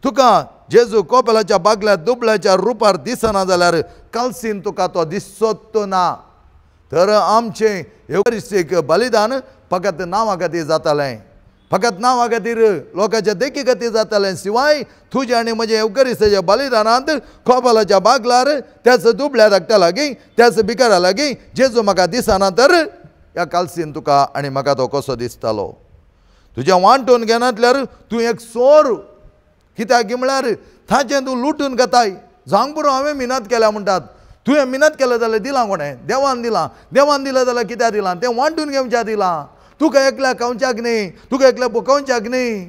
तुका जेजू कोपेलाच्या बागल्या दुबळ्याच्या रुपार दिसना जाल्यार कालसीन तुका तो दिसत ना। तर आमचें एवरिस्टीक बलिदान फकत नांवा खातीर जातालें, फकत नांवा खातीर लोकांच्या देखी खातीर जातालें। शिवाय तुजें आनी म्हजें एवकरिस्ताच्या बलिदानांत कोपालाच्या बागलार त्याच दुबळ्या धाकट्या लागीं त्याच भिकारा लागीं जेजू म्हाका दिसना तर ह्या कालसीन तुका आनी म्हाका तो कसो दिसतालो। तुजें वांटून घेनातल्यार तूं एक सोर, कित्याक म्हळ्यार ताचें तूं लुटून घेताय। जावंक पुरो हांवें मिनत केल्या म्हणटात, तुवें मिनत केलें जाल्यार दिलां कोणें? देवान दिलां। देवान दिलें जाल्यार कित्याक दिलां? तें वांटून घेवच्याक दिलां। तुका एकल्याक खावच्याक न्ही, तुका एकल्याक भोकोवच्याक न्ही,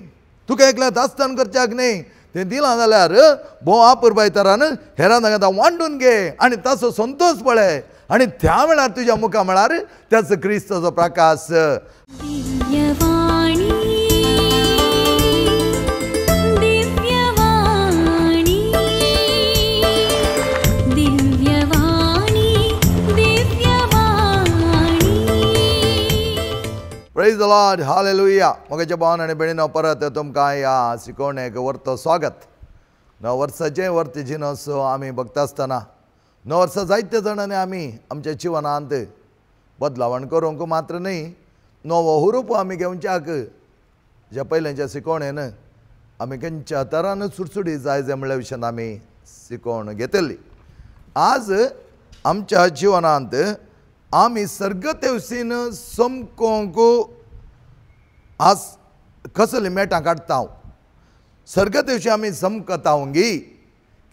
तुका एकल्याक दास्तान करच्याक न्ही, तें दिलां जाल्यार भोव आपुरबाय तरान हेरां सांगता वांटून घे आनी ताचो संतोश पळय आनी त्या वेळार तुज्या मुखा म्हळ्यार त्याचो क्रिस्ताचो Prakash. Praise the Lord, hallelujah. म्हज्या भावान आनी भयणीनो परत तुमकां ह्या शिकवणेक वर्तो स्वागत। 9 वर्साचें वर्त जिनस आमी बघता आसतना 9 वर्सां जायते जाणांनी आमी आमच्या जिवनांत बदलावण करूंक मात्र न्ही नवो हुरूप आमी घेवच्याक ज्या पयल्यांच्या शिकवणेन आमी खंयच्या तरान सुडसुडी जाय जाय म्हणल्या विशयान आमी शिकवण घेतली। आज आमच्या जिवनांत आमी सर्गतेवशीन समकोंक आज कसली मेटां काडटा, सर्गतेवशी आमी समकता गी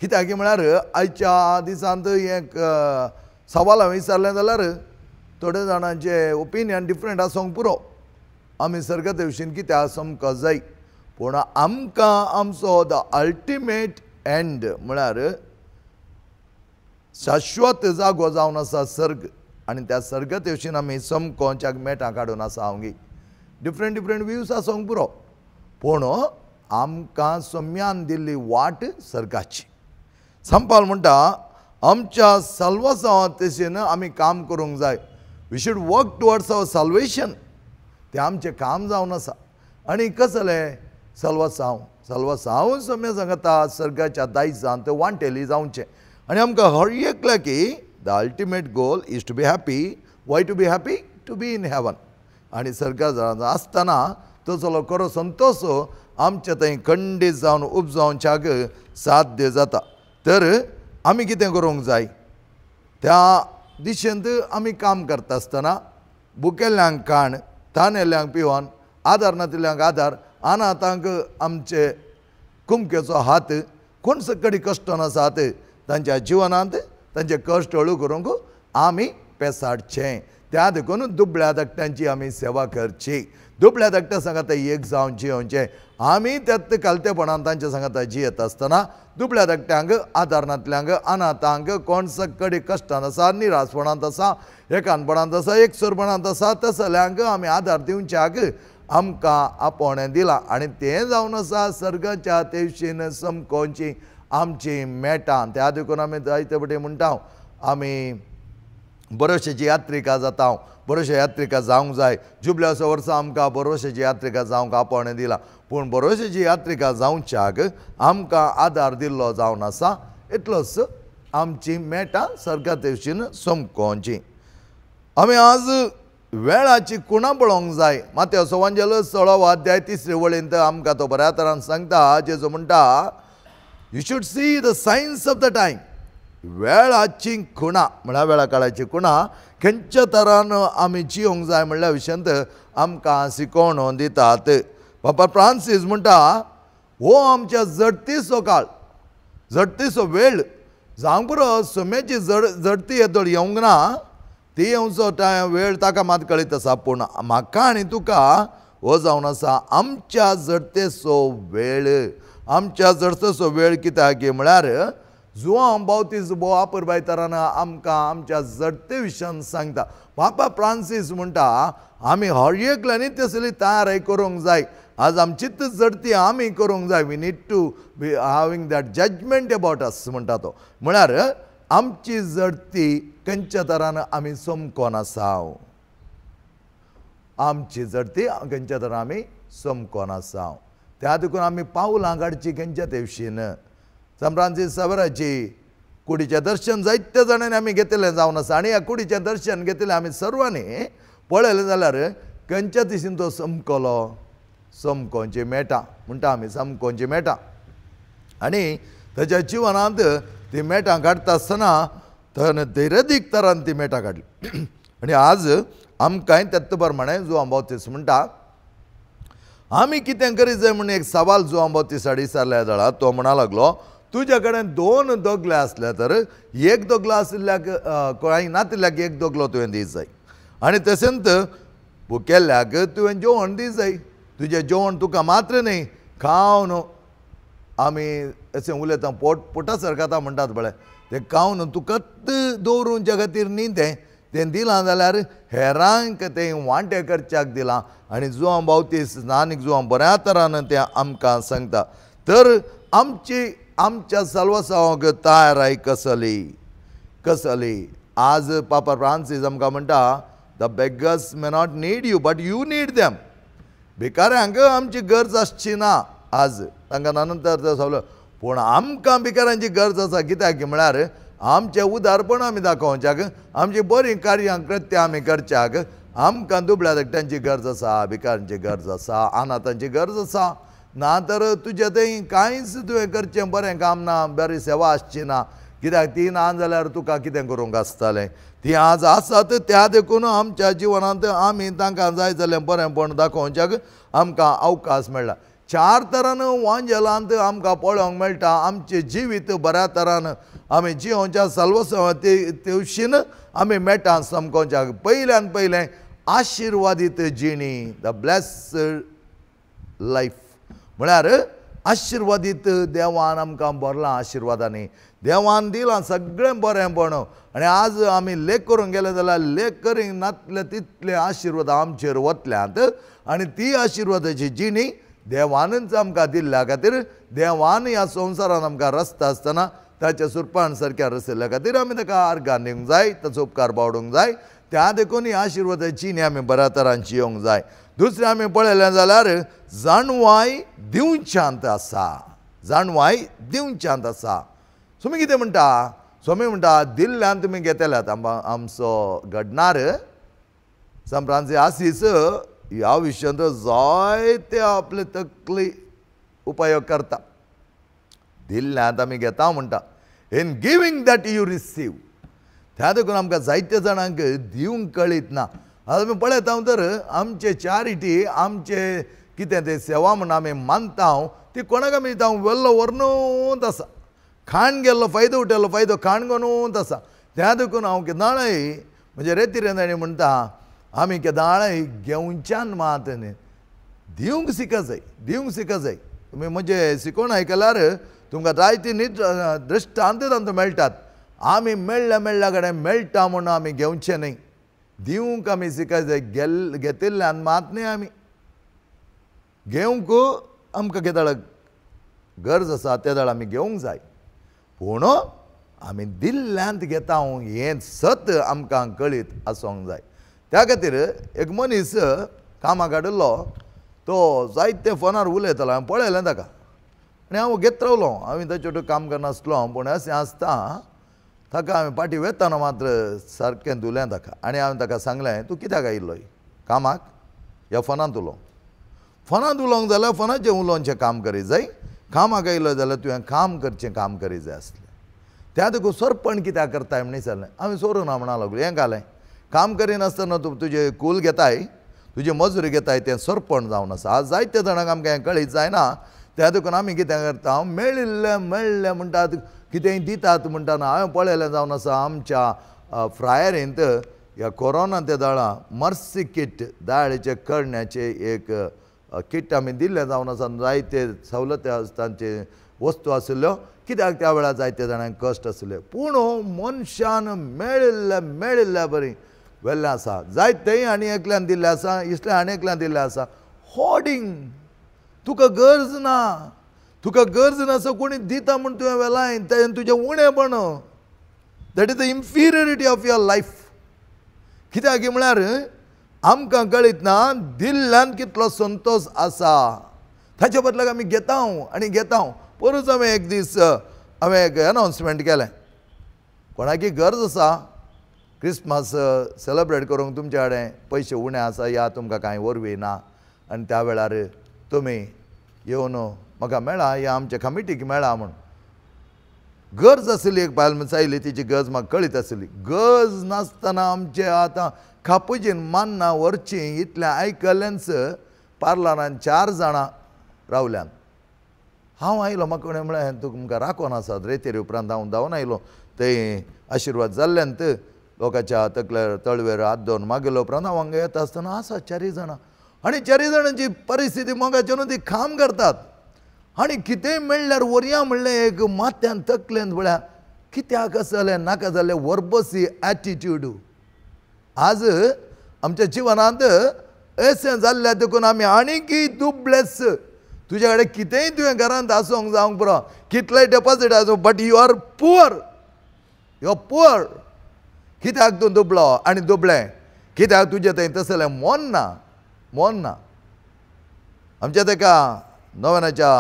कित्याक म्हळ्यार आयच्या दिसांत एक सवाल हांवें विचारलें जाल्यार थोडे जाणांचे ओपिनियन डिफरंट आसूंक पुरो आमी सर्गतेवशीन कित्याक समक जाय, पूण आमकां आमचो the ultimate and म्हळ्यार शाश्वत जागो जावन आसा सर्ग आनी त्या सर्गतेवशीन आमी समकोंच्याक मेटां काडून आसा हांव डिफरंट डिफरंट व्यूज आसूंक पुरो, पूण आमकां सम्यान दिल्ली वाट सर्गाची। संपाल म्हणटा आमच्या साल्वासांवा तशेन आमी काम करूंक जाय। We should work towards our salvation, तें आमचें काम जावन आसा। आनी कसलें साल्वासांव? साल्वासांव सम्या सांगता सर्गाच्या दायजांत वांटेली जावचें आनी आमकां हर एकल्या की the ultimate goal is to be happy. Why to be happy? To be in heaven. आनी सर्गा आसतना तसलो खरो संतोश आमच्या थंय खंडीत जावन उपजावच्याक साध्य जाता। तर आमी कितें करूंक जाय? त्या दिशेंत आमी काम करता आसतना भुकेल्ल्यांक खाण, तानेल्ल्यांक पिवन, आदार नातिल्ल्यांक आदार, अनाथांक आमचे कुमकेचो हात, कोण सकडी कश्टान आसात तांच्या जिवनांत तांचे कश्ट हळू करूंक आमी पेसाडचें। त्या देखून दुबळ्या धाकट्यांची आमी सेवा करची, दुबळ्या धाकट्या सांगाता एक जावन जियोवचें। आमी त्यात कालतेपणान तांच्या सांगाता जियेत आसतना दुबळ्या धाकट्यांक, आदार नातल्यांक, अनाथांक, कोण सकडी कश्टान आसा, निराशपणांत आसा, एकानपणांत आसा, एकसुरपणांत आसा तसल्यांक आमी आदार दिवच्याक आमकां आपोवणें दिलां आनी तें जावन आसा सर्गाच्या तेवशीन समकोवची आमची मेटां। त्या देखून आमी जायते फावटी म्हणटा आमी बरोवशेची यात्रिका जाता, बरोवशे यात्रिका जावंक जाय। जुबल्याच्या वर्सा आमकां बरोवशेची यात्रिका जावंक आपोवणें दिलां, पूण बरोवशेची यात्रिका जावच्याक आमकां आदार दिल्लो जावन आसा। इतलोच आमची मेटां सर्गातेवशीन समकोवची। आमी आज वेळाची कुणां पळोवंक जाय। मात्यो सवांजेल 16वो अध्याय 3 वळींत आमकां तो बऱ्या तरान सांगता, जेजू म्हणटा you should see the signs of the time. वेळाची खुणां म्हळ्यार वेळा काळाची खुणां खंयच्या तरान आमी जियोंक जाय म्हणल्या विशयांत आमकां शिकोवन दितात। बाबा फ्रांसीस म्हणटा हो आमच्या जडतीचो काळ, जडतीचो वेळ जावंक पुरो सम्याची जडती येदोळ येवंक ना, ती येवचो टायम वेळ ताका मात कळीत आसा, पूण म्हाका आनी तुका हो जावन आसा आमच्या जडतेचो वेळ। आमच्या जडतेचो वेळ कित्याक म्हळ्यार जुआंव बावतीस भोव आपुरबाय तरान आमकां आमच्या जडते विशयान सांगता। बाबा फ्रांसीस म्हणटा आमी हर एकल्यांनी तसली तयारी करूंक जाय। आज आमचीच जडती आमी करूंक जाय। We need to be having that judgement about us म्हणटा तो, म्हळ्यार आमची जडती खंयच्या तरान आमी समकोन आसा, आमची जडती खंयच्या तरान आमी समकोन आसा। त्या देखून आमी पावलां काडची खंयच्या तेवशीन. सांत फ्रांसीस सावराची कुडीचें दर्शन जायत्या जाणांनी आमी घेतिल्लें जावन आसा आनी ह्या कुडीचें दर्शन घेतिल्लें आमी सर्वांनी पळयलें जाल्यार खंयच्या दिशीन तो समकलो, समकोंची मेटां म्हणटा आमी, समकोंची मेटां. आनी ताच्या जिवनांत ती मेटां काडटा आसतना ताणें धैर्यदीक तरान ती मेटां काडली. आनी आज आमकांय तेत्त प्रमाणें जुआंव बाप्तीस्त म्हणटा आमी कितें करीत जाय म्हूण एक सवाल जुआंव बाप्तीस्त विचारल्या जाल्यार तो म्हणा लागलो तुज्या कडेन 2 दोगले आसले तर एक दोगलो आशिल्ल्याक कोणाक नातिल्ल्याक एक दोगलो तुवें दीत जाय आनी तशेंच भुकेल्ल्याक तुवें जेवण दीत जाय. तुजें जेवण तुका मात्र न्ही खावन आमी अशें उलयता पोट पोटा सरकाता म्हणटात पळय तें खावन तुकाच दवरूंच्या खातीर न्ही तें तें दिलां जाल्यार हेरांक तें वांटे करच्याक दिलां. आनी जुआंव बाप्तीस्त नानीक जुआंव बऱ्या तरान तें आमकां सांगता. तर आमची आमच्या साल्वासांवाक तयाराय कसली कसली. आज पापा फ्रांसीस आमकां म्हणटा the beggars may not need you but you need them. भिकाऱ्यांक आमची गरज आसची ना आज तांकां नंतर तें सगळें, पूण आमकां भिकाऱ्यांची गरज आसा. कित्याक म्हळ्यार आमचें उदारपण आमी दाखोवच्याक, आमची बरीं कार्यां कृत्यां आमी करच्याक आमकां दुबळ्या धाकट्यांची गरज आसा, भिकाऱ्यांची गरज आसा, अनाथांची गरज आसा. ना तर तुजें थंय कांयच तुवें करचें बरें काम ना, बरी सेवा आसची ना. कित्याक ती ना जाल्यार तुका कितें करूंक आसतालें. ती आज आसात त्या देखून आमच्या जिवनांत आमी तांकां जाय जाल्यार बरेंपण दाखोवच्याक आमकां अवकाश मेळ्ळा. 4 तरान वांजेलांत आमकां पळोवंक मेळटा आमचें जिवीत बऱ्या तरान आमी जियोवच्या साल्वासांवा तेवशीन आमी मेटां समकोवच्याक. पयल्यान पयलें आशिर्वादीत जिणी, the blessed life म्हळ्यार आशिर्वादीत देवान आमकां भरलां आशिर्वादांनी, देवान दिलां सगळें बरेंपण. आनी आज आमी लेख करूंक गेले जाल्यार लेख करींक नातले तितले आशिर्वाद आमचेर वतल्यात आनी ती आशिर्वादाची जिणी देवानच आमकां दिल्ल्या खातीर देवान ह्या संवसारान आमकां रस्ता आसतना ताच्या सुरपान सारक्या रसिल्ल्या खातीर आमी ताका आर्गां दिवंक जाय, ताचो उपकार बावडूंक जाय. त्या देखून ही आशिर्वादाची जिणी आमी बऱ्या तरान जियोंक जाय. दुसरें आमी पळयलें जाल्यार जाणवाय दिवच्यांत आसा, जाणवाय दिवच्यांत आसा. स्वामी कितें म्हणटा? स्वामी म्हणटा दिल्ल्यान तुमी घेतल्यात. आमचो घडणार सांत फ्रांसीस आसीस ह्या विशयांत जायते आपले तकली उपयोग करता. दिल्ल्यांत आमी घेता म्हणटा, in giving that you receive. त्या देखून आमकां जायत्या जाणांक दिवंक कळीत ना. आतां आमी पळयता तर आमचे चॅरिटी, आमचे कितें तें सेवा म्हूण आमी मानता ती कोणाक आमी दिता वेल्लो व्हरनूच आसा, खाण गेल्लो फायदो उठयल्लो फायदो खाण घेवनूच आसा. त्या देखून हांव केन्नाय म्हणजे रेती म्हणटा आमी केदाळय घेवच्यान मात न्ही दिवंक शिका जाय, दिवंक शिका जाय. तुमी म्हजें शिकोवन आयकल्यार तुमकां जायती नीट दृश्टांत तांतूं मेळटात. आमी मेळ्ळ्या मेळ्ळ्या कडेन मेळटा म्हूण आमी घेवचें न्ही, दिवंक आमी शिकाय जाय. घेतिल्ल्यान मात न्ही आमी घेवंक आमकां केदाळ गरज आसा तेदाळ आमी घेवंक जाय, पूण आमी दिल्ल्यांत घेता हें सत आमकां कळीत आसूंक जाय. त्या खातीर एक मनीस कामाक हाडिल्लो तो जायते फोनार उलयतालो, हांवें पळयलें ताका आनी हांव घेत रावलो. हांवें ताचे वटेन काम करनासलो, पूण अशें आसता ताका हांवें फाटीं वेतना मात्र सारकें धुलें ताका आनी हांवें ताका सांगलें तूं कित्याक आयिल्लो कामाक ह्या फोनांत उलोवंक? फोनांत उलोवंक जाल्यार फोनाचें उलोवचें काम करीत जाय, कामाक आयिल्लो जाल्यार तुवें काम करचें काम करीत जाय आसलें. त्या देखून सोरपण कित्याक करताय म्हण विचारलें. हांवें सोरूं ना म्हणा लागलो. हें घालें काम करिनासतना तूं तुजें कूल घेताय, तुजी मजुरी घेताय, तें सोरपण जावन आसा. आज जायते जाणांक आमकां हें कळीत जायना. त्या देखून आमी कितें करता मेळिल्लें मेळ्ळें म्हणटात, कितेंय दितात म्हणटा. हांवें पळयलें जावन आसा आमच्या फ्रायरींत ह्या कोरोना ते दळां मर्सी किट दाळीचे करण्याचे एक किट आमी दिल्लें जावन आसा. जायते सवलती तांचे वस्तू आशिल्ल्यो, कित्याक त्या वेळार जायते जाणांक कश्ट आशिल्ले, पूण मनशान मेळिल्लें मेळिल्ल्या बरी वेल्लें आसा. जायतेय आनी एकल्यान दिल्लें आसा, इसलें आनी एकल्यान दिल्लें आसा. होर्डिंग तुका गरज ना, तुका गरज ना सो कोणी दिता म्हूण तुवें वेलाय तें तुजें उणेपण, that is the inferiority of your life. कित्याक म्हळ्यार आमकां कळीत ना दिल्ल्यान कितलो संतोश आसा, ताचे बदलाक आमी घेता आनी घेता. पोरूच हांवें एक दीस हांवें एक अनावन्समेंट केलें, कोणाकी गरज आसा क्रिसमस सेलेब्रेट करूंक तुमचे कडेन पयशे उणे आसा या तुमकां कांय वरवीं ना आनी त्या वेळार तुमी येवन म्हाका मेळा या आमच्या कमिटीक मेळा म्हूण. गरज आसली एक बायल मनीस आयली, तिची गरज म्हाका कळीत आसली. गरज नासतना आमचे आतां कापुजीन मान्नां व्हरची इतलें आयकल्लेंच पार्लरान 4 जाणां रावल्यान. हांव आयलो, म्हाका कोणें म्हळें तुमकां राखोन आसात रेतेरी. उपरांत हांव धांवन आयलो, थंय आशिर्वाद जाल्ल्यान लोकांच्या तकलेर तळवेर हात दवरून मागयलो. उपरांत हांव हांगा येता आसतना आसा 4 जाणां आनी 4 जाणांची परिस्थिती मोगाची न्हू, ती काम करतात आनी कितेंय मेळ्ळ्यार वरया म्हणलें एक माथ्यान तकलेन म्हळ्यार कित्याक आसलें नाका जाल्लें वरबसी एटिट्यूड. आज आमच्या जिवनांत अशें जाल्ल्या देखून आमी आनीकय दुबळेच. तुज्या कडेन कितेंय तुवें घरांत आसूंक जावंक पुरो, कितलेय डेपोजीट आसूं, but you are poor, you are poor. कित्याक तूं दुबळो आनी दुबळें? कित्याक तुजें थंय तसलें मन ना, मन ना. आमच्या तेका नव्याच्या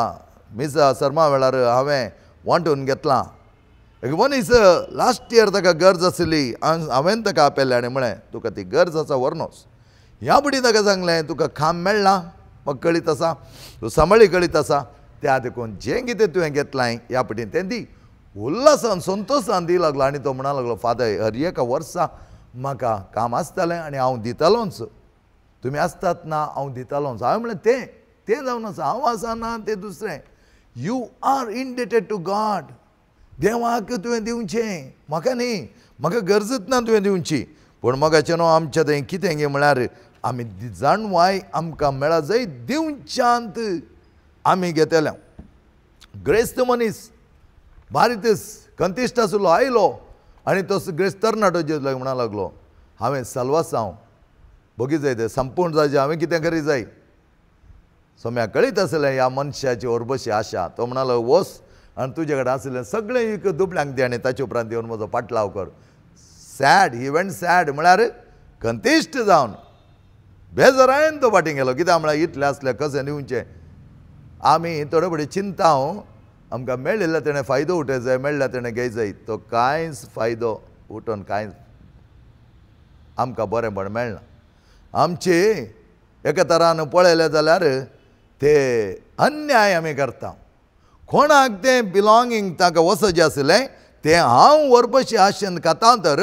मिसा सरमा वेळार हांवें वांटून घेतलां. एक मनीस लास्ट इयर ताका गरज आसली, हांवें ताका आपयलें आनी म्हळें तुका ती गरज आसा व्हरनोच. ह्या फुडें ताका सांगलें तुका काम मेळ्ळां म्हाका कळीत आसा, तूं सांबाळी कळीत आसा, त्या देखून जें कितें तुवें घेतलां ह्या पटीन तें दी. उल्लासान संतोशान दी लागलो आनी तो म्हणा लागलो, फादर हर एका वर्सा म्हाका काम आसतालें आनी हांव दितालोंच, तुमी आसतात ना हांव दितालोंच. हांवें म्हणलें तें तें जावन आसा, हांव आसा ना तें दुसरें. You are indebted to God. देवाक तुवें दिवचें, म्हाका न्ही, म्हाका गरजच ना तुवें दिवची. पूण मोगाचें न्हू आमच्या थंय कितें गे म्हळ्यार आमी जाणवाय आमकां मेळा जाय दिवच्यांत आमी घेतले. ग्रेस्त मनीस बारीतच कंतिश्ट आसलो, आयलो आनी तो ग्रेस्त तरणाटो जेजू म्हणा लागलो, हांवें साल्वासांव बगी जाय तें संपूर्ण जाय, हांवें कितें करी जाय. सोम्या कळीत आसलें ह्या मनशाची ओरबशी आशा. तो म्हणालो वस आनी तुजे कडेन आसलें सगळें एक दुबळ्यांक दी आनी ताचे उपरांत येवन म्हजो पाटलाव कर. सॅड, ही वेंट सॅड म्हळ्यार कंतिश्ट जावन बेजरायन तो फाटीं गेलो. कित्याक म्हळ्यार इतलें आसलें कशें दिवचें. आमी थोडे फुडें चिंता आमकां मेळिल्ल्या तेणें फायदो उठय जाय, मेळ्ळ्या तेणें घेय जाय, तो कांयच फायदो उठोवन कांयच आमकां बरेंपण मेळना. आमची एका तरान पळयलें जाल्यार ते अन्याय आमी करता. कोणाक तें बिलोंगींग ताका वचचें आसलें तें हांव व्हरपाची आशेन खाता तर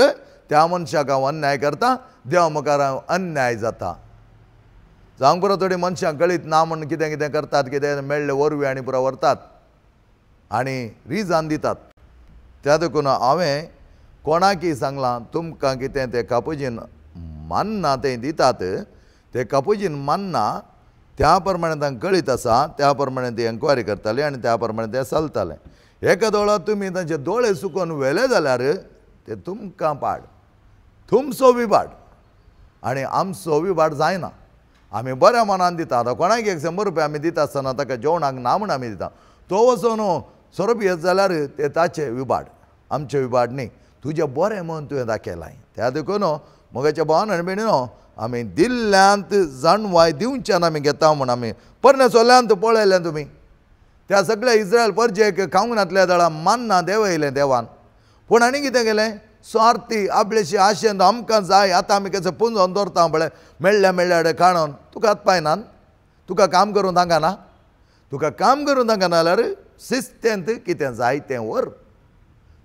त्या मनशाक हांव अन्याय करता, देवा मुखार हांव अन्याय जाता. जावंक पुरो थोडीं मनशां कळीत ना म्हूण कितें कितें करतात, कितें मेळ्ळें वरवीं आनी पुरो व्हरतात आनी रिजान दितात. त्या देखून हांवें कोणाकय सांगलां तुमकां कितें तें कापुजीन मानना तें दितात, तें कापुजीन मानना त्या प्रमाणे तांकां कळीत आसा, त्या प्रमाणे ते एन्क्वायरी करताले आनी त्या प्रमाणे ते चलताले. एका दोळा तुमी तांचे दोळे सुकोवन व्हेले जाल्यार ते तुमकां पाड, तुमचो विभाड आनी आमचो विभाड जायना. आमी बऱ्या मनान दिता. आतां कोणाक एक 100 रुपया आमी दिता आसतना ताका जेवणाक ना म्हूण आमी दिता, तो वचोन सोरो पियेत जाल्यार ते ताचे विभाड, आमचे विभाड न्ही. तुजें बरें मन तुवें दाखयलां. त्या देखून म्हज्या भावान आनी भयणीनो आमी दिल्ल्यांत जाणवाय दिवच्यान आमी घेता म्हूण आमी परणे सोल्यांत पळयलें तुमी त्या सगळ्या इस्रायल परजेक खावंक नातल्या दळा मान्ना देवयलें देवान. पूण आनी कितें केलें, स्वार्थी आपलेशी आशेन आमकां जाय आतां आमी कशें पुंजोवन दवरता पळय, मेळ्ळ्या मेळ्ळ्या काणून तुका हात पांय नात, तुका काम करूंक तांकां ना, तुका काम करूंक तांकां ना जाल्यार शिस्तेंत कितें जाय तें व्हर.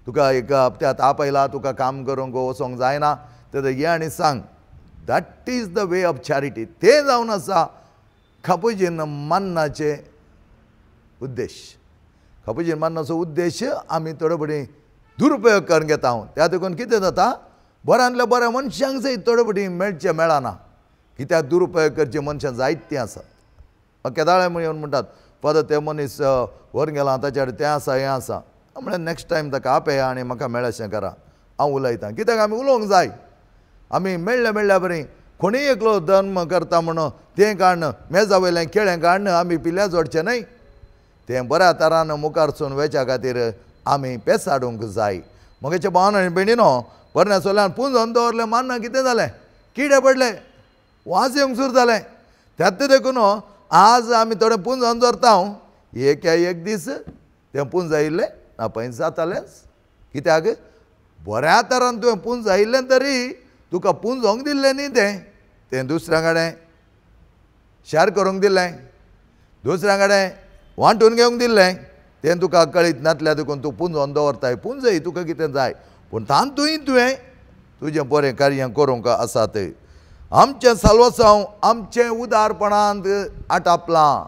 तुका एक हप्त्या ताप आयला, तुका काम करूंक वचोंक जायना तें ये आनी सांग. That is the way of charity. तें जावन आसा कापुजीन मान्नाचे उद्देश. कापुजीन मान्नाचो उद्देश आमी थोडे फुडें दुरुपयोग करून घेता. त्या देखून कितें जाता, बऱ्यांतल्या बऱ्या मनशांक जंय थोडे फुडें मेळचें मेळना, कित्याक दुरुपयोग करचे मनशां जायतीं आसात. केदाळे येवन म्हणटात फादर ते मनीस व्हरून गेला ताच्या कडेन तें आसा हें आसा. म्हळ्यार नेक्स्ट टायम ताका आपया आनी म्हाका मेळशें करा, हांव उलयतां. कित्याक आमी उलोवंक जाय. आमी मेळ्ळ्या मेळ्ळ्या बरी कोणीय एकलो धर्म करता म्हणून तें काडून मेजा वयलें केळें काडून आमी पिल्या जोडचें न्हय. तें बऱ्या तरान मुखार सून वेच्या खातीर आमी पेसाडूंक जाय. म्हगेच्या भावान आनी भयणीनो बरण्या सोल्यान पुंजोवन दवरलें मान्ना कितें जालें, किडे पडले, वास येवंक सुरू जालें. त्यात देखून आज आमी थोडें पुंजोवन दवरता, एक एक दीस तें पुंजायिल्लें ना पयस जातालेंच. कित्याक बऱ्या तरान तुवें पुंजायिल्लें तरी तुका पुंजोवंक दिल्लें न्ही, तें तें दुसऱ्या कडेन शेअर करूंक दिलें, दुसऱ्या कडेन वांटून घेवंक दिल्लें, तें तुका कळीत नातल्या देखून तूं पुंजोवन दवरताय. पुंजय तुका कितें जाय, पूण तातूंय तुवें तुजें बरें कार्य करूंक आसात. आमचें साल्वासांव आमचें उदारपणांत आटापलां.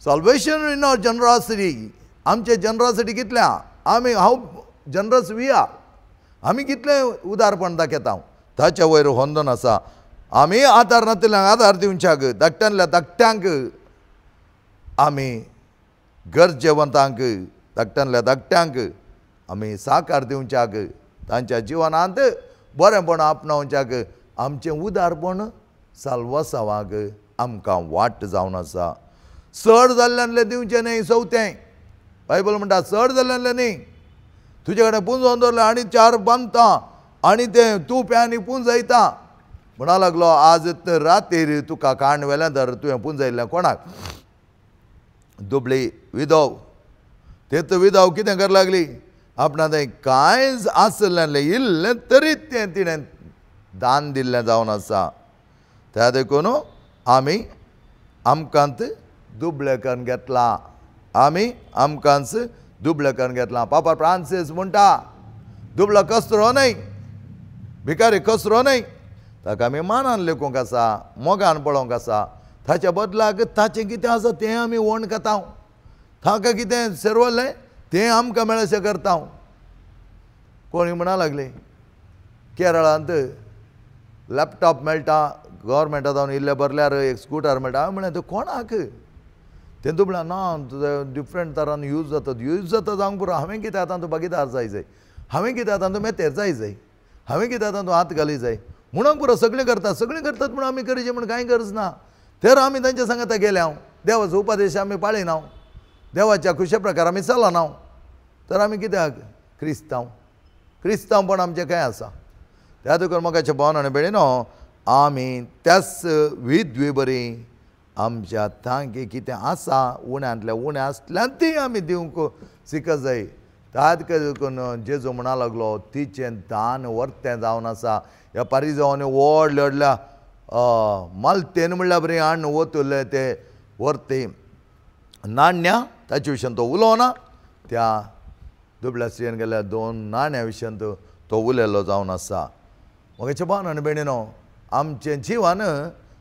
साल्वेशन इन our generosity, आमचें जनरोसिटी कितल्या आमी, हांव जनरस we are, आमी कितलें उदारपण दाखयता ताच्या वयर होंदोन आसा. आमी आदार नातिल्ल्यांक आदार दिवच्याक, धाकट्यांतल्या धाकट्यांक, आमी गरजेवंतांक, धाकट्यांतल्या धाकट्यांक आमी साकार दिवच्याक, तांच्या जिवनांत बरेंपण आपणावच्याक आमचें उदारपण साल्वासांवाक आमकां वाट जावन आसा. चड जाल्ल्यांतलें दिवचें न्ही. चवथें बायबल म्हणटा चड जाल्ल्यांतलें न्ही, तुजे कडेन पुंजोवन दवरलें आनी चार बांदता आनी तें तूं आनी पुंजयता म्हणा लागलो. आज रातीर तुका काण व्हेलें तर तुवें पुंजयल्लें कोणाक? दुबळी विधव. तें विधव कितें कर लागली, आपणा तें कांयच आसलें इल्लें तरी तें तिणें दान दिल्लें जावन आसा. त्या देखून आमी आमकांत दुबळे करून घेतलां, आमी आमकांच दुबळे करून घेतलां. पापा फ्रांसीस म्हणटा दुबळो कचरो न्हय, भिकारी कचरो न्हय, ताका आमी मानान लेखूंक आसा, मोगान पळोवंक आसा. ताच्या बदलाक ताचें कितें आसा तें आमी ओण खाता, ताका कितें सेरवलें तें आमकां मेळशें करता. कोणी म्हणा लागली केरळांत लॅपटॉप मेळटा, गव्हर्मेंटा जावन इल्लें भरल्यार एक स्कुटर मेळटा. हांवें म्हणलें तें कोणाक? तें दुबळा ना डिफरंट तरान यूज जाता, यूज जाता जावंक पुरो. हांवें कितें आतां तूं भागीदार जाय जाय, हांवें कितें आतां तूं मेतेर जाय जाय, हांवें कितें आतां तूं हात घाली जाय म्हणून पुरो. सगळें करतात, सगळें करतात म्हूण आमी करचें म्हूण कांय गरज ना. तर आमी तांच्या सांगाता गेले हांव, देवाचो उपदेश आमी पाळिना, देवाच्या खुशे प्रकार आमी चलना, तर आमी कित्याक क्रिस्तांव? क्रिस्तांवपण आमचें कांय आसा. त्या देखून म्हाका भावन आनी भयणीनो आमी त्याच विधवे बरी आमच्या तांकी कितें आसा उण्यांतल्या उण्या आसल्यान ती आमी दिवंक शिकत जाय. त्यात देखून जेजू म्हणा लागलो तिचें दान वर्तें जावन आसा. ह्या पारिजांवांनी व्हडल्या व्हडल्या मालतेन म्हणल्यार बरी हाडून वतले ते वर्ते नाण्या, ताचे विशयान तो उलोवना. त्या दुबळ्या स्त्रियेन गेल्या दोन नाण्या विशयान तो उलयल्लो जावन आसा. म्हगेच्या भावन आनी भयणीनो आमचें जिवन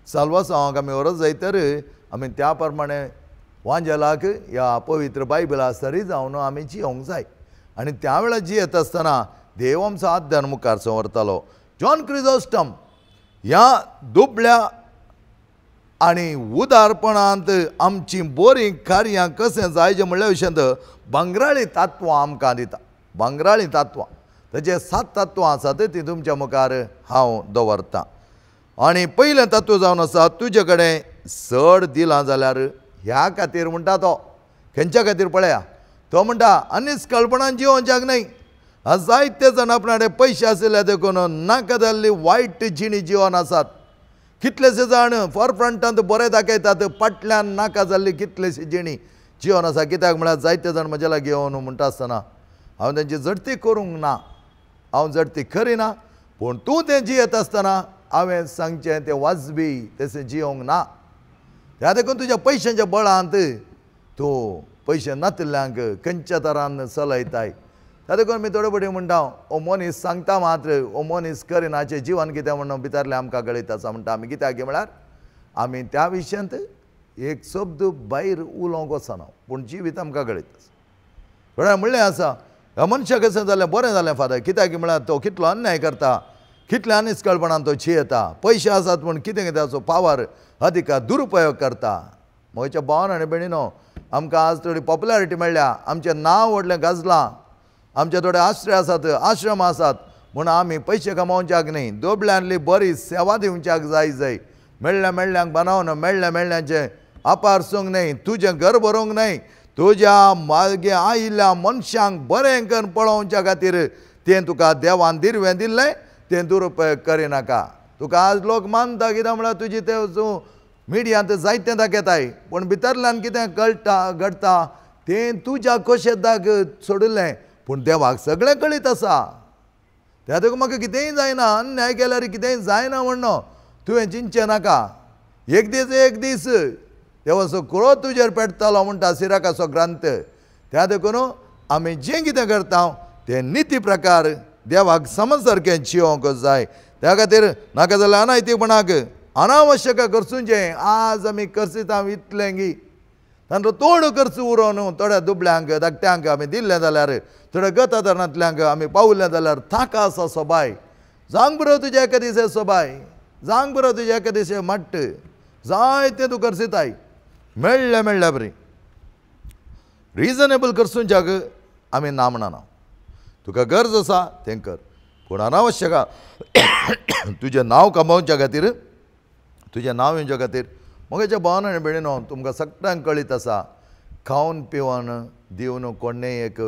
साल्वासांवाक आमी व्हरत जाय तर आमी त्या प्रमाणे वांजेलाक ह्या पवित्र बायबला सरी जावन आमी जियोंक जाय. आनी त्या वेळार जियेत आसतना देव आमचो आद्यान मुखार संवरतालो. जॉन क्रिजोस्टम ह्या दुबळ्या आनी उदारपणांत आमची बरीं कार्यां कशें जायचें म्हणल्या विशयांत भांगराळी तत्वां आमकां दिता. भांगराळी तत्वां, ताचे 7 तत्वां आसात ती तुमच्या मुखार हांव दवरतां. आनी पयलें तत्व जावन आसा तुजे कडेन चड दिलां जाल्यार ह्या खातीर म्हणटा तो, खंयच्या खातीर पळया तो म्हणटा अनिस्कळपणान जिवोवच्याक न्हय. जायते जाण आपणा कडेन पयशे आशिल्ले देखून नाका जाल्ली वायट जिणी जिवन आसात. कितलेशे जाण फॉरफ्रंटांत बरें दाखयतात, फाटल्यान नाका जाल्ली कितलेशी जिणी जिवन आसा. कित्याक म्हळ्यार जायते जाण म्हज्या लागीं येवन म्हणटा आसतना हांव तांची झडती करूंक ना, हांव झडती करिना, पूण तूं तें जियेत आसतना हांवें सांगचें तें वाजबी तशें जियोंक ना. त्या देखून तुज्या पयशांच्या बळांत तूं पयशे नातिल्ल्यांक खंयच्या तरान चलयताय. त्या देखून आमी थोडे फावटी म्हणटा हो मनीस सांगता मात्र हो मनीस करिनाचें जिवन कितें म्हणून भितरलें आमकां कळयत आसा म्हणटा आमी. कित्याक म्हळ्यार आमी त्या विशयांत एक शब्द भायर उलोवंक वचना, पूण जिवीत आमकां कळयत आसा. थोड्या म्हणलें आसा ह्या मनशाक कशें जालें बरें जालें फादर, कित्याक म्हळ्यार तो कितलो अन्याय करता, कितल्या अनिस्कळपणान तो जियेता, पयशे आसात पूण कितें कितें ताचो पावर अधिकार दुरुपयोग करता. म्हज्या भावान आनी भयणीनो आमकां आज थोडी पॉप्युलरिटी मेळ्ळ्या, आमचें नांव व्हडलें गाजलां, आमचे थोडे आश्रय आसात, आश्रम आसात, म्हूण आमी पयशे कमोवच्याक न्ही, दोबल्यांतली बरी सेवा दिवच्याक जाय जाय. मेळ्ळ्या मेळ्ळ्यांक बनावन मेळ्ळ्या मेळ्ळ्यांचें अपारसूंक न्हय, तुजें घर भरूंक न्हय, तुज्या मागे आयिल्ल्या मनशांक बरें करून पळोवच्या खातीर तें तुका देवान दिरवें दिल्लें तें दुरुपयोग करिनाका. तुका आज लोक मानता कित्याक म्हळ्यार तुजी ते तूं मिडियांत जायतें दाखयताय पूण भितरल्यान कितें कळटा घडटा तें तुज्या कोशेदाक सोडिल्लें पूण देवाक सगळें कळीत आसा. त्या तुका म्हाका कितेंय जायना, अन्याय केल्यार कितेंय जायना म्हणून तुवें चिंतचें नाका. एक दीस एक दीस देवाचो क्रोध तुजेर पेटतलो म्हणटा सिराकाचो ग्रंथ. त्या देखून आमी जें कितें करता तें निती प्रकार देवाक समज सारकें जिवंक जाय. त्या खातीर नाका जाल्यार अनायतीपणाक अनावश्यक खर्चुचें आज आमी खर्चिता इतलें की तांचो थोडो खर्च उरोवन थोड्या दुबळ्यांक धाकट्यांक आमी दिल्लें जाल्यार, थोड्या गताधरणांतल्यांक आमी पावलें जाल्यार ताका आसा सोबाय. जावंक बरो तुज्या एका दिसा सोबाय, जावंक बरो तुज्या एका दिसा मट्ट, जायतें तूं खर्चिताय मेळ्ळें मेळ्ळ्या बरी रिजनेबल खर्चुच्याक आमी ना म्हणना. तुका गरज आसा तें कर पूण अनावश्यक तुजें नांव कमोवच्या खातीर, तुजें नांव येवच्या खातीर. म्हज्या भावान आनी भयणीनो तुमकां सगळ्यांक कळीत आसा खावन पिवन दिवन कोणें एक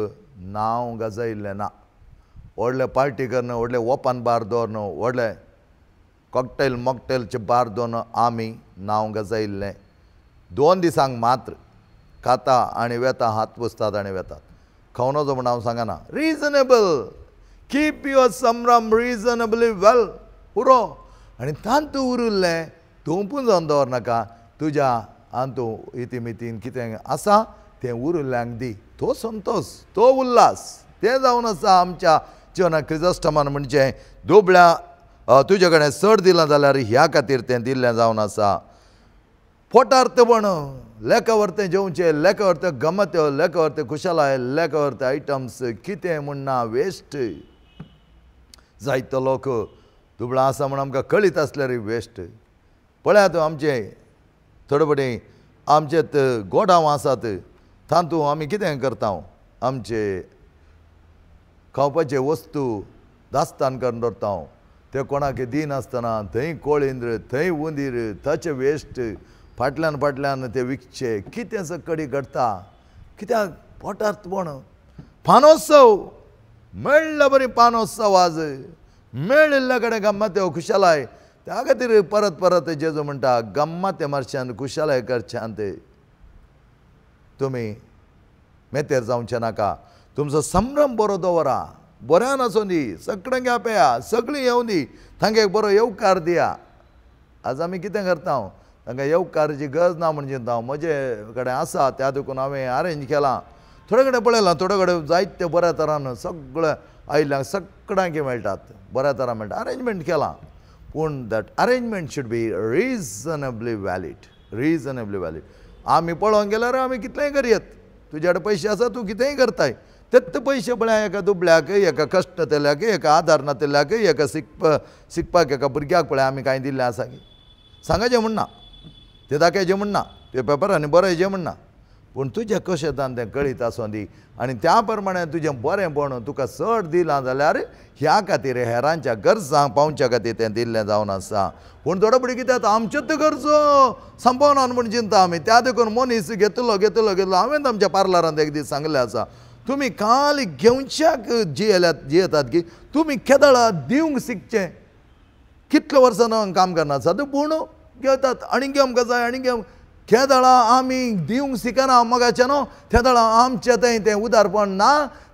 नांव गाजयल्लें ना. व्हडलें पार्टी करून, व्हडलें ओपन बार दवरून, व्हडलें कॉकटेल मॉकटेलचे बार दवरून आमी नांव गाजयल्लें. 2 दिसांक मात्र खाता आनी वेता, हात पुसतात आनी वेतात. खावनाचो म्हण हांव सांगना, रिजनेबल कीप your संभ्रम रिजनेबली वेल पुरो. आनी तांतू उरिल्लें तूं पुंजोवन दवरनाका, तुज्या आंतू इतिमितीन कितें आसा तें उरिल्ल्यांक दी. तो संतोश, तो उल्लास तें जावन आसा आमच्या जिवनाक. क्रिजस्टमान म्हणजे दुबळ्या तुजे कडेन चड दिलां जाल्यार ह्या खातीर तें दिल्लें जावन आसा. पोटार पण लेखा वरतें जेवचें, लेखा वरतें गमत्यो, लेखा वरतें खुशालाय, लेखा वरतें आयटम्स कितें म्हण ना वेस्ट. जायतो लोक दुबळां आसा म्हण आमकां कळीत आसल्यार वेस्ट. पळयात आमचे थोडे फावटी आमचे गोडांव आसात तातूंत आमी कितें करता, आमचे खावपाचे वस्तू दास्तान करून दवरता. ते कोणाक दिनासतना थंय कोळिंद्र, थंय उंदीर, ताचे वेस्ट फाटल्यान फाटल्यान ते विकचे. कितें कडी घडटा कित्याक पोटार पण पानोत्सव मेळ्ळ्या बरी पानोत्सव आज मेळिल्ल्या कडेन गम्मत्यो खुशालाय. त्या खातीर परत परत जेजू म्हणटा गम्मते मारच्यान खुशालाय करच्यान ते तुमी मेतेर जावचें नाका. तुमचो संभ्रम बरो दवरा, बऱ्यान आसूं दी, सगळ्यांक आपया, सगळीं येवं दी, तांकां एक बरो येवकार दिया. आज आमी कितें करता, तांकां येवकाराची गरज ना म्हण चिंता. म्हजे कडेन आसा त्या देखून हांवें अरेंज केलां. थोडे कडेन पळयलां, थोडे कडेन जायते बऱ्या तरान सगळें आयिल्ल्यांक सगळ्यांक मेळटात, बऱ्या तरान मेळटा, अरेंजमेंट केलां. पूण that arrangement should be reasonably valid, reasonably valid. आमी पळोवंक गेल्यार आमी कितलेंय करयत, तुजे कडेन पयशे आसा तूं कितेंय करताय. तेत्त पयशे पळय एका दुबळ्याक, एका कश्ट जातल्याक, एका आदार नातिल्ल्याक, एका शिकपाक एका भुरग्याक पळय आमी कांय दिल्लें आसा की सांगाचें म्हण ना, तें दाखयचें म्हण ना, ते पेपरांनी बरयचें म्हण ना, पूण तुज्या कशेंतान तें कळीत आसूं दी आनी त्या प्रमाणे तुजें बरेंपण तुका चड दिलां जाल्यार ह्या खातीर हेरांच्या गरजांक पावच्या खातीर तें दिल्लें जावन आसा. पूण थोडो फुडें कितें जाता, आमच्योच गरजो संपवना म्हूण चिंता आमी. त्या देखून मनीस घेतलो घेतलो घेतलो. हांवें आमच्या पार्लरांत एक दीस सांगलें आसा, तुमी खाली घेवच्याक जियेल्यात जियेतात की तुमी केदळा दिवंक शिकचें. कितले वर्सां काम करना आसा पूण घेतात आनी घेवंक जाय आनी घेवंक. केदळा आमी दिवंक शिकना मगाचें न्हू, तेदळा आमचें थंय तें उदारपण ना,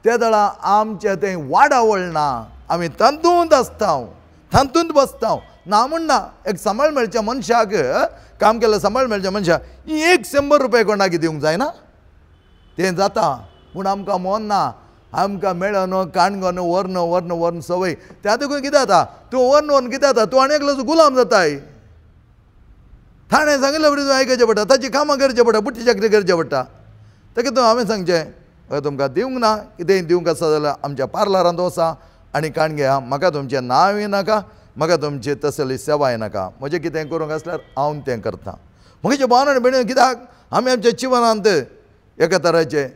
तेदळा आमचें थंय वाडावळ ना. आमी तातूंत आसता, तातूंत बसता. ना म्हण ना, एक सांबाळ मेळच्या मनशाक, काम केल्लें सांबाळ मेळच्या मनशाक 100 रुपया कोणाक दिवंक जायना, तें जाता. पूण आमकां मन ना, आमकां मेळन काणगोन व्हरून व्हरून व्हरून संवय. त्या देखून कितें जाता, तूं व्हरून व्हरून कितें जाता, तूं आनी एकलो गुलाम जाताय. थाणें सांगिल्लें बरी तूं आयकचें पडटा, ताची कामां करचें पडटा, बुट्टी चाकरी करचें पडटा. ताका तूं हांवें सांगचें तुमकां दिवंक ना, कितेंय दिवंक आसा जाल्यार आमच्या पार्लरांत वचा आनी काणगे आहा, म्हाका तुमचें नांवूय नाका, म्हाका तुमची तसली सेवाय नाका. म्हजें कितें करूंक आसल्यार हांव तें करता. म्हजें भावन आनी भयणी कित्याक आमी आमच्या जिवनांत एका तराचे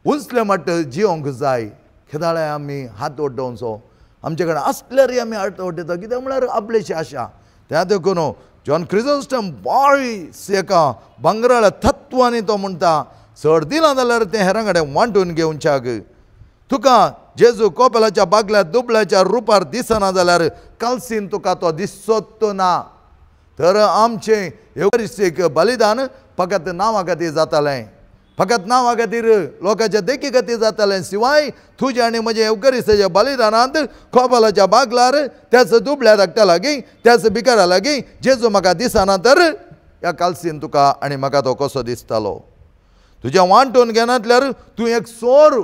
उंचले मट्ट जिवंक जाय. केदाळे आमी हात ओड्डोवचो, आमचे कडेन आसल्यारय आमी हात ओड्डयता, कित्याक म्हळ्यार आपलेशी आशा. त्या देखून जॉन क्रिजोस्टम बाळीस एका भांगराळ्या तत्वांनी तो म्हणटा, चड दिलां जाल्यार तें हेरां कडेन वांटून घेवच्याक. तुका जेजू कोपेलाच्या बागल्या दुबळ्याच्या रुपार दिसना जाल्यार कालसीन तुका तो दिसत ना. तर आमचें एवरिस्टीक बलिदान फकत नांवा खातीर जातालें, फकत नांवा खातीर लोकांच्या देखी खातीर जातालें. शिवाय तुजें आनी म्हजें एवकरिस्ताच्या बलिदानांत कोबालाच्या बागलार त्याच दुबळ्या धाकट्या लागीं, त्याच भिकारा लागीं जेजू म्हाका दिसना तर ह्या कालसीन तुका आनी म्हाका तो कसो दिसतालो. तुजें वांटून घेनातल्यार तूं एक सोर,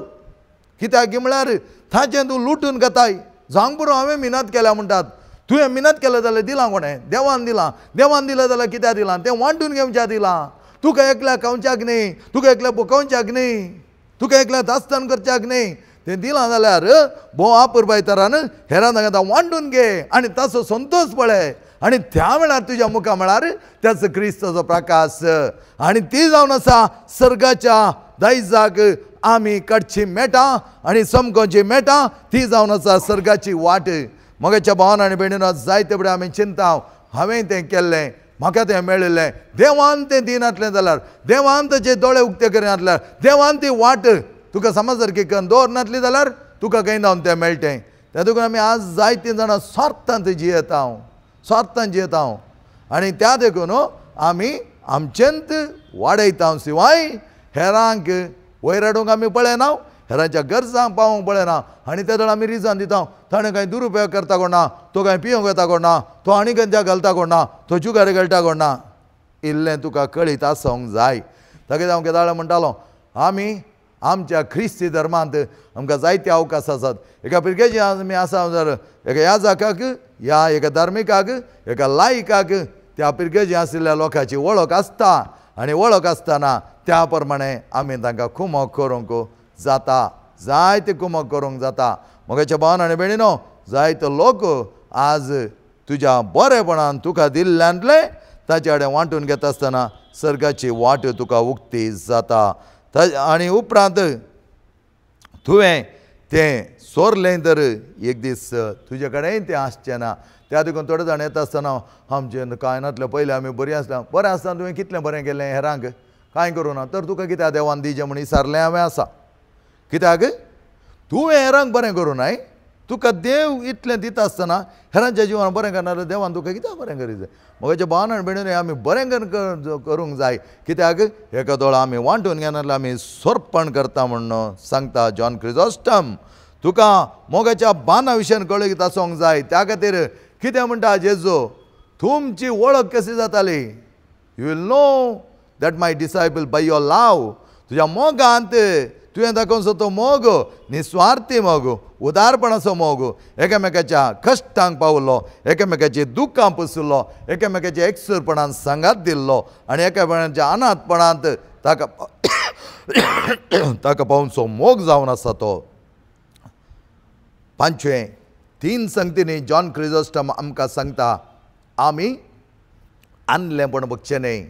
कित्याक म्हळ्यार ताचें तूं लुटून घेताय. जावंक पुरो हांवें मिनत केल्या म्हणटात, तुवें मिनत केलें जाल्यार दिलां कोणें? देवान दिलां. देवान दिलें जाल्यार कित्याक दिलां? तें वांटून घेवच्या दिलां. तुका एकल्या खावच्याक न्ही, तुका एकल्या भोकोवच्याक न्ही, तुका एकल्या दास्तान करच्याक न्ही. तें दिलां जाल्यार भोव आपुरबाय तरान हेरां तांकां वांटून घे आनी ताचो संतोश पळय आनी त्या वेळार तुज्या मुखा म्हळ्यार त्याच क्रिस्ताचो प्रकाश आनी ती जावन आसा सर्गाच्या दायजाक आमी काडची मेटां आनी समकोची मेटां, ती जावन आसा सर्गाची वाट. मगाच्या भावान आनी भयणीन जायते फुडें आमी चिंता, हांवें तें केल्लें, म्हाका तें मेळिल्लें. देवान तें दिनातलें जाल्यार, देवान ताचे दोळे उक्ते करिनातल्यार, देवान ती वाट तुका समजसारकी करून दवरनातली जाल्यार तुका खंय जावन तें मेळटें. त्या देखून आमी आज जायतीं जाणां स्वार्थांत जियेता हांव, स्वार्थांत जियेता हांव आनी त्या देखून आमी आमचेंत वाडयता शिवाय हेरांक वयर हाडूंक आमी पळयना, हेरांच्या गरजांक पावोवंक पळयना. आनी ते आमी रिजन दिता, ताणें कांय दुरुपयोग करता कोणा, तो कांय पिवंक वता कोणा, तो आनी खंयच्या घालता कोणा, तो जुगार घालता कोणा. इल्लें तुका कळीत आसूंक जाय. ताका हांव केदाळ म्हणटालो, आमी आमच्या क्रिस्ती धर्मांत आमकां जायते अवकाश आसात. एका पिरगेजी आमी आसा जर एका याजकाक या एका धार्मिकाक एका लायकाक त्या पिरगेजी आशिल्ल्या लोकांची वळख आसता आनी वळख आसतना त्या प्रमाणे आमी तांकां कुमक करूंक जाता, जायते कुमक करूंक जाता. म्हज्या भावान आनी भयणीनो, जायते लोक आज तुज्या बरेपणान तुका दिल्ल्यांतलें ताचे कडेन वांटून घेता आसतना सर्गाची वाट तुका उक्ती जाता. आनी उपरांत तुवें तें सोरलें तर एक दीस तुजे कडेन तें आसचें ना. त्या देखून थोडे जाण येता आसतना आमचें कांय नातलें, पयलें आमी बरीं आसलें, बरें आसतना तुवें कितलें बरें केलें हेरांक कांय करूं ना तर तुका कित्याक देवान दिजें म्हूण विचारलें हांवें आसा. कित्याक तुवें हेरांक बरें करूं नाय, तुका देव इतलें दिता आसतना हेरांच्या जिवनान बरें करना जाल्यार देवान तुका कित्याक बरें करीत जाय. म्हज्या भावान आनी भयणीन आमी बरें करूंक जाय. कित्याक एका दोळो आमी वांटून घेना जाल्यार आमी सोरपण करता म्हूण सांगता जॉन क्रिजोस्टम. तुका मोगाच्या बाना विशयान कळीत आसूंक जाय. त्या खातीर कितें म्हणटा जेजू, तुमची वळख कशी जाताली? You will know that my disciple by your love. तुज्या मोगांत तुवें दाखोवचो तो मोग, निस्वार्थी मोग, उदारपणाचो मोग, एकामेकाच्या कश्टांक पावलो, एकामेकाची दुख्खां पुसलो, एकामेकाच्या एकसूरपणान सांगात दिल्लो आनी एकामेकाच्या अनाथपणांत ताका ताका पावोवचो मोग जावन आसा तो. पांचवें, तीन संगतींनी जॉन क्रिजोस्टम आमकां सांगता, आमी आनलेंपण बगचें न्हय,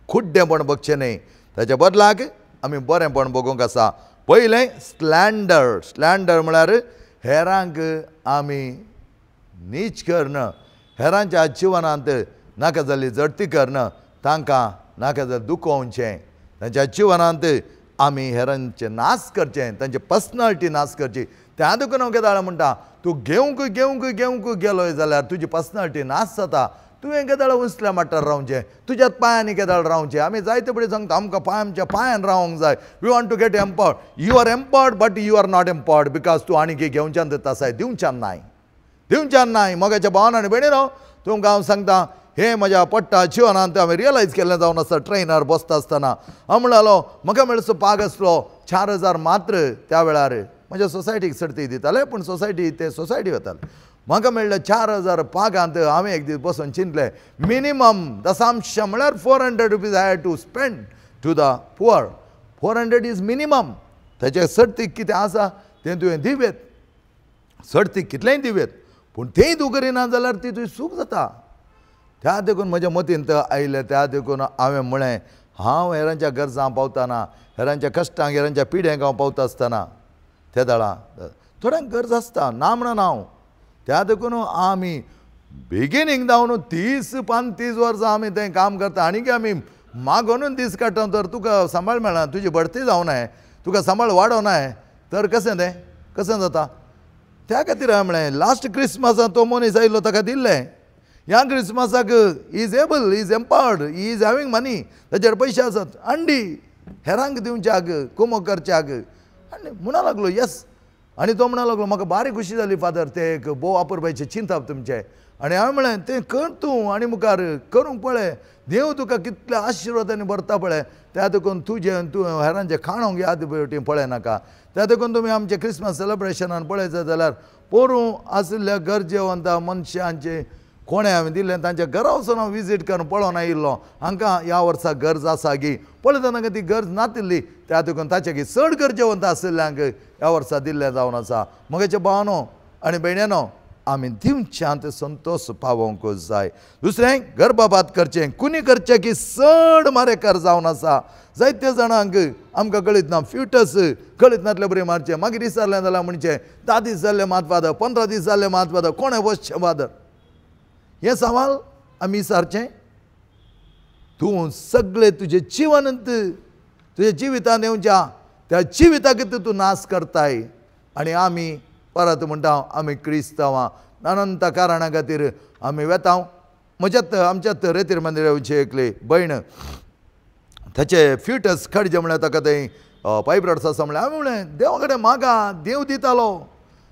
खुड्डेंपण बगचें न्हय, ताच्या बदलाक आमी बरेंपण बगूंक आसा. पयलें स्लँडर. स्लँडर म्हळ्यार हेरांक आमी नीच करण, हेरांच्या जिवनांत नाका जाल्ली जडती करण, तांकां नाका जाल्लें दुखोवचें, तांच्या जिवनांत आमी हेरांचें नाश करचें, तांची पर्सनालिटी नाश करची. त्या देखून हांव केदाळ म्हणटा, तूं घेवंक घेवंक घेवंक गेलोय जाल्यार तुजी पर्सनालिटी नाश जाता. तुवें केदाळ उंचल्या माटार रावचें, तुज्याच पांयांनी केदाळ रावचें. आमी जायते फुडें सांगता आमकां पांय आमच्या पांयान रावंक जाय. We want to get empowered. You are empowered but you are not empowered because तूं आनी घेवच्यान आसाय, दिवच्यान नाय, दिवच्यान नाय. मोगाच्या भावान आनी भयणीनो, तुमकां हांव सांगता, हें म्हज्या पडटा जिवनांत हांवें रियलायज केल्लें जावन आसता. ट्रेनार बसता आसतना हांव म्हणलो, म्हाका मेळचो पाग आसलो 4000 मात्र. त्या वेळार म्हज्या सोसायटीक सर्ती दिताले, पूण सोसायटी ते सोसायटी वताले. म्हाका मेळ्ळें 4000 पागांत. हांवें एक दीस बसून चिंतलें, मिनिमम दसांश म्हळ्यार 400 rupees I had to spend to the poor. 400 is minimum. ताचे सर्तीक कितें आसा तें तुवें दिवेत, सर्तीक कितलेंय दिवेत, पूण तेंय तूं करिना जाल्यार ती तुजी चूक जाता. त्या देखून म्हज्या मतींत आयलें, त्या देखून हांवें म्हळें, हांव हेरांच्या गरजां पावतना, हेरांच्या कश्टांक, हेरांच्या पिड्यांक हांव पावता आसतना ते दळा थोड्यांक गरज आसता ना म्हणून हांव त्या देखून आमी बेगीन जावन 30-35 वर्सां आमी तें काम करता आनी आमी मागोनून दीस काडटा. तर तुका सांबाळ मेळना, तुजी बढती जावनाय, तुका सांबाळ वाडोवनाय तर कशें तें कशें जाता. त्या खातीर हांवें म्हळें, लास्ट क्रिसमसाक तो मनीस आयिल्लो ताका दिल्लें. ह्या क्रिसमसाक is able, is empowered, is having money, ताचेर पयशे आसात, अंडी हेरांक दिवच्याक, कुमो करच्याक. आनी म्हणा लागलो येस. आनी तो म्हणा लागलो म्हाका बारी खुशी जाली फादर, ते एक भोव अपुरबायचें चिंतप तुमचें. आनी हांवें म्हळें तें कर तूं आनी मुखार करूंक पळय, देव तुका कितल्या आशिर्वादांनी भरता पळय, त्या देखून तुजें तूं हेरांचें खाणोंक याद पळय नाका. त्या देखून तुमी आमचें क्रिसमस सेलेब्रेशनान पळयता जाल्यार पोरूं आशिल्ल्या गरजेवंत मनशांचें कोणें हांवें दिल्लें तांच्या घरा वचून हांव विजीट करून पळोवन आयिल्लो, हांकां ह्या वर्सा गरज आसा गी, पळयता तांकां ती गरज नातिल्ली, त्या देखून ताचे की चड गरजेवंत आशिल्ल्यांक ह्या वर्सा दिल्लें जावन आसा. म्हगेच्या भावानो आनी भयण्यानो, आमी दिवच्यांत संतोश पावोवंक जाय. दुसरें गर्भपात करचें, कुनी करचें की चड मारेकार जावन आसा. जायते जाणांक आमकां कळीत ना, फ्युटस कळीत नातले बरें मारचें, मागीर विचारलें जाल्यार म्हणचें 10 दीस जाल्ले मात फादर, 15 दीस जाल्ले मात फादर, कोणें वचचें फादर. हें सवाल आमी विचारचें. तूं सगळें तुजें जिवनांत, तुज्या जिवितांत येवच्या त्या जिविताक तूं नाश करताय. आनी आमी परत म्हणटा आमी क्रिस्तांवां, अनंत कारणा खातीर आमी वेता. म्हज्यात आमच्यात रेतीर मंदिर येवची एकली भयण, ताचे फ्युटस काडचे म्हळ्यार ताका थंय पायब्रॉड्स आसा म्हळ्यार हांवें म्हणलें देवा कडेन मागा, देव दितालो.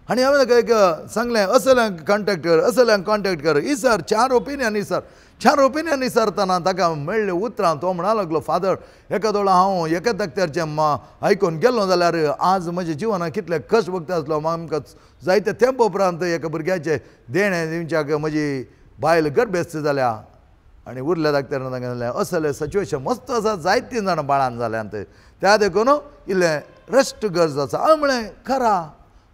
आनी हांवें ताका एक सांगलें असल्यांक कॉन्टेक्ट कर, असल्यांक कॉन्टेक्ट कर, इसार 4 ओपिनियन इसार, 4 ओपिनियन विचारतना ताका मेळ्ळें उतरां. तो म्हणा लागलो फादर एका दोळो हांव एका दाक्तरचें आयकून गेलो जाल्यार आज म्हज्या जिवनाक कितले कश्ट भोगता आसलो. आमकां जायते तेंप उपरांत एका भुरग्याचें देणें दिवच्याक म्हजी बायल गर्भेस्त जाल्या आनी उरल्या दाक्तरान तांकां सांगलें असलें सिच्युएशन मस्त आसा, जायतीं जाणां बाळान जाल्यांत, त्या देखून इल्लें रेस्ट गरज आसा. हांवें म्हळें खरा,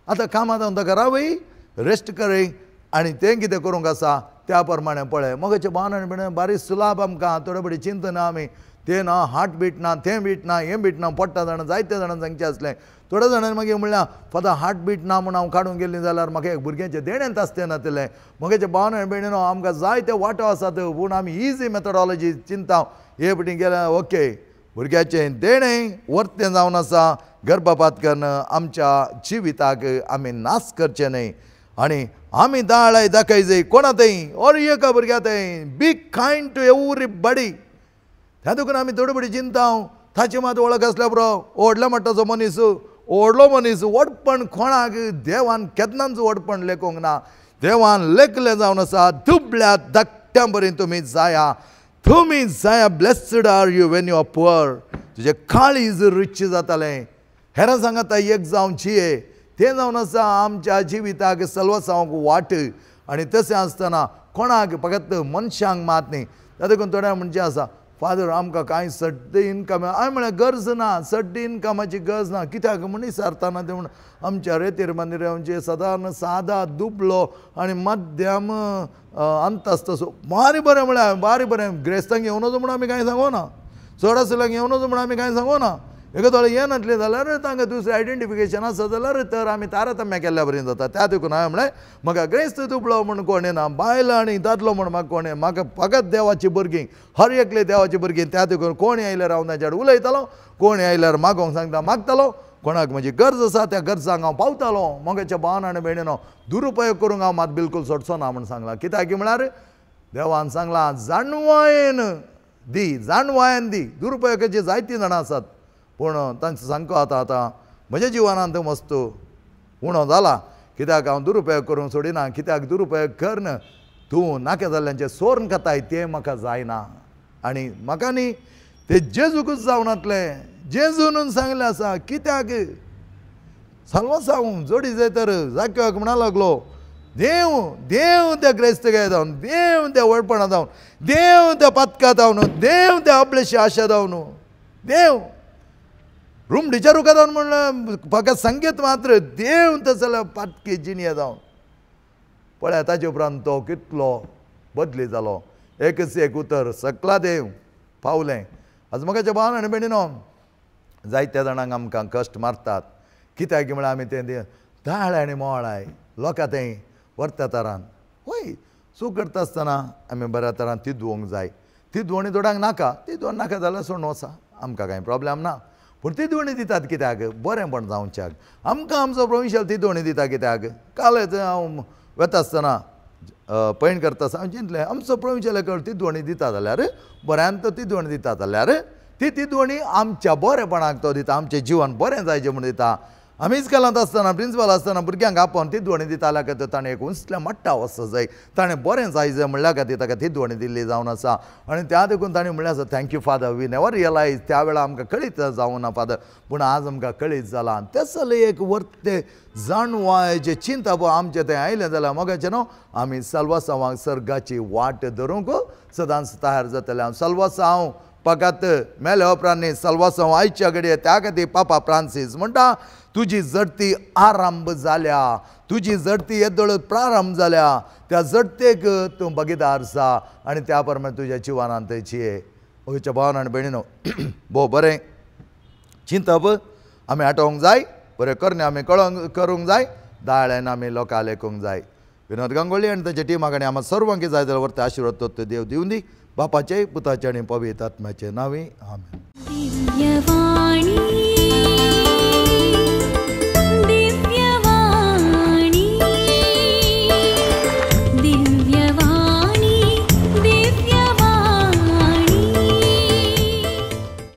आतां कामां जावन ताका रावय, रेस्ट करय आनी तें कितें करूंक आसा त्या प्रमाणे पळय. मगचे भावन आनी भयण बारीक सुलाभ आमकां थोडे बडी चिंतना आमी तें ना, हार्ट बीट ना, तें बीट ना, हें बीट ना, पडटा जाणां जायते जाणां सांगचें आसलें. थोड्या जाणांनी मागीर म्हणल्यार फादर हार्ट बीट ना म्हूण हांव काडूंक गेल्लीं जाल्यार म्हाका एक भुरग्यांचें देणेंत आसतें नातिल्लें. मगेचे भावन आनी भयणीनो आमकां जायते वांटो आसात, पूण आमी इजी मेथडॉलॉजी चिंता हे पटी गेल्या ओके भुरग्याचें देणें वर्तें जावन आसा. गर्भपात करून आमच्या जिविताक आमी नाश करचें न्हय. आनी आमी दाळाय दाखय जाय कोणा थंय ओर एका भुरग्या थंय, बी कायंड टू एवरीबडी. त्या देखून आमी थोडी बडी चिंता ताची मात वळख आसल्या पुरो व्हडल्या मट्टाचो मनीस, व्हडलो मनीस, व्हडपण कोणाक देवान केन्नाच व्हडपण लेखूंक ना. देवान लेखलें जावन आसा दुबळ्या धाकट्यां बरें तुमी जाया, तुमी जाया. Blessed are you when you are poor. तुजें काळीज रिच जातालें. हेरां सांगाता एक जावन जिये, तें जावन आसा आमच्या जिविताक सल्वसांवक वाट. आनी तशें आसतना कोणाक फकत मनशांक मात न्ही. त्या देखून थोड्या म्हणचें आसा फादर आमकां कांय सड्डी इनकम, हांवें म्हळ्यार गरज ना, सड्डी इनकमाची गरज ना. कित्याक म्हूण विचारतना तें म्हण आमच्या रेतीर मंदिरांचे सादारण सादा दुबलो आनी मध्यम अंतस्त असो बारी बरें म्हळ्यार बारी बरें ग्रेस्तांक येवनच म्हूण आमी कांय सांगोना, चड आशिल्ल्यांक येवनच म्हूण आमी कांय सांगोना. एका थोडे येनातलें जाल्यार तांकां दुसरें आयडेंटिफिकेशन आसा जाल्यार तर आमी तारतम्य केल्ल्या बरें जाता. त्या देखून हांवें म्हळें म्हाका ग्रेस्त दुबळो म्हूण कोण येना, बायलां आनी दादलो म्हूण म्हाका कोण येना, म्हाका फकत देवाची भुरगीं, हर एकले देवाची भुरगीं. त्या देखून कोण आयल्यार हांव तांच्या कडेन उलयतालो, कोण आयल्यार मागोंक सांगता मागतालो, कोणाक म्हजी गरज आसा त्या गरजांक हांव पावतालो. म्हगेच्या भावान आनी भयणीनो दुरुपयोग करूंक हांव मात बिलकूल सोडचो ना म्हूण सांगलां. कित्याक म्हळ्यार देवान सांगलां जाणवायेन दी, जाणवायेन दी. दुरुपयोगाची जायतीं जाणां आसात, पूण तांचो सांगको आतां आतां म्हज्या जिवनांत मस्त उणो जाला. कित्याक हांव दुरुपयोग करूंक सोडिना. कित्याक दुरुपयोग करन तूं नाका जाल्ल्यांचें सोर्न खाताय तें म्हाका जायना. आनी म्हाका न्ही ते जेजूकूच जावनातलें, जेजून सांगलें आसा. कित्याक साल्वासांव जोडी जाय तर जाक्याक म्हणा लागलो देव देव त्या ग्रेस्तकाय जावन, देव त्या व्हडपणा जावन, देव त्या पातका जावन, देव त्या आपलेशी आशा जावन, देव रुमडीच्या रुखा जावन म्हणलें फकत संगीत मात्र देव तसल्या पातकी जिणये जावन. पळया ताचे उपरांत तो कितलो बदली जालो. एकच एक उतर सकला देव पावलें. आज म्हाका भावान आनी भयणीनो जायत्या जाणांक आमकां कश्ट मारतात. कित्याक म्हळ्यार आमी तें दाळ आनी मोळाय लोकां थंय व्हरता तरान. हय, चूक करता आसतना आमी बऱ्या तरान ती धुवंक जाय. ती धुवणी थोड्यांक नाका, ती धुवण नाका जाल्यार सोडून वचा, आमकां कांय प्रोब्लेम ना. पूण ती धुवणी दितात कित्याक? बरेंपण जावच्याक. आमकां आमचो प्रोविंशियल ती धुवणी दिता कित्याक? काल हांव वता आसतना पैण करता आसतना हांवें चिंतलें आमचो प्रोविंशियल कळ तिदवणी दिता जाल्यार बऱ्यान तो तिदवणी दिता जाल्यार ती तिदवणी आमच्या बरेपणाक तो दिता, आमचें जिवन बरें जायचें म्हूण दिता. आमी इस्कॉलांत आसतना प्रिंसिपल आसतना भुरग्यांक आपोवन तिदवणी दिता जाल्यार ताणें एक उंचल्या मट्टा वचूंक जाय, ताणें बरें जाय जाय म्हणल्या खातीर ताका तिदवणी दिल्ली जावन आसा. आनी त्या देखून ताणें म्हणलें आसा thank you father, we never realise, त्या वेळार आमकां कळीत जावना फादर, पूण आज आमकां कळीत जालां. तें एक वर्ते जाणवायचें चिंतप आमचें तें आयलें जाल्यार मोगाचें न्हू आमी साल्वासांवाक सर्गाची वाट धरूंक सदांच तयार जातले. हांव साल्वासांव फकत मेल्या उपरांत न्ही, साल्वासांव आयच्या घडये त्या खातीर पापा फ्रांसीस म्हणटा तुजी जडती आरंभ जाल्या, तुजी जडती येदोळ प्रारंभ जाल्या, त्या जडतेक तूं भागीदार आसा आनी त्या प्रमाणे तुज्या जिवनांत जिये. ओच्या भावान आनी भयणीनो भोव बरें चिंतप आमी आठोवंक जाय, बरें करणे आमी करूंक जाय, दाळ्यान आमी लोकां लेखूंक जाय. विनोद गांगोली आनी ताच्या टिमा कडेन आमकां सर्वांक जाय जाल्यार वर्ते आशिर्वाद तो देव दिवं दी. बापाचे पुताचे आनी पवित्र आत्म्याचे नांवी आमेन.